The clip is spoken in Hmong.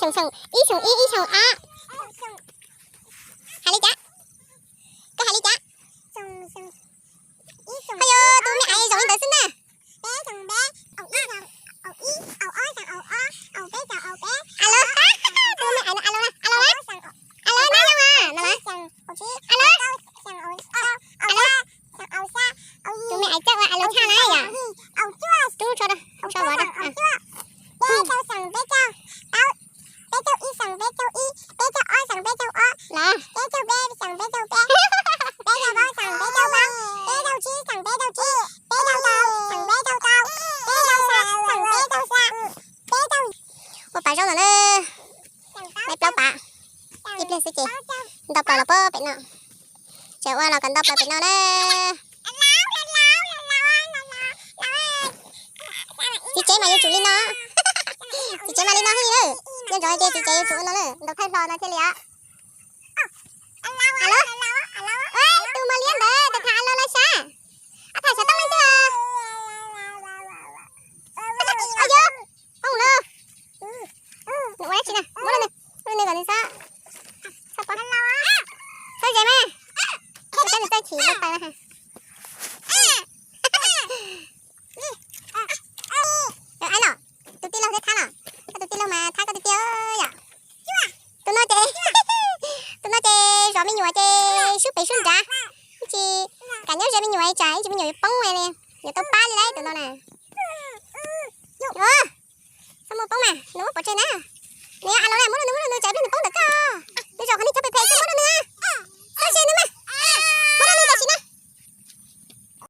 Xyoo, xyoo ib, xyoo ib, ib xyoo ob. Hais li cas? Koj hais li cas? Ho yog tus me aiv zoo li ntawd xwb na. Alo, tus me aiv no alo na, alo na, alo na, alo na, alo na, alo na, alo na. Tus me aiv txawj ua alo tshaj na yom. Tub tso, tso vov rau. Peb caug xeem peb caug, peb caug ib xeem peb caug ib, peb caug ob xeem peb caug ob, los peb caug peb xeem peb caug peb, peb caug plaub xeem peb caug plaub, peb caug tsib xeem peb caug tsib, peb caug rau xeem peb caug rau, peb caug xya xeem peb caug xya, peb caug. Ua pas zaub no na, plaub pas, ib pliag xwb ces ntau plaws los pem no. Tseem ua los kom ntau plaws pem no na. Txiv tsev mas yuav tsum li no. Txiv tsev mas li no thiaj li lawm. Nco ntsoov hais tias txiv tsev yuav tsum ua no lawm, ntaus thawj hlo no thiaj li os. Alo, tus mos liab ntawd tas tham alo los sav. Tham xyov tooj leej twg. Au yog, poob lawm. Nws ua dab tsi na, muab rau nws, muab rau nws kom nws txhob, txhob poob. Txhob zes mas, txhob nws txawj chim lub taw na. Aib los, tus tij laug thiab thab los, koj tus tij laug mas thab koj tiag tiag yom. Tus no ces, tus no ces zov me nyuam ces sub pem sub nrad, ib tsis kam nyob ze me nyuam tsam ib tsis me nyuam yuav poob li, yuav tau pab li lawm tus no na. Txhob muab poob mas, nws muab pov tseg na. Nws yog alo na, muab rau nws, muab rau nws tsam ib pliag nws poob ntawm koj. Nws zaum qhov nej cog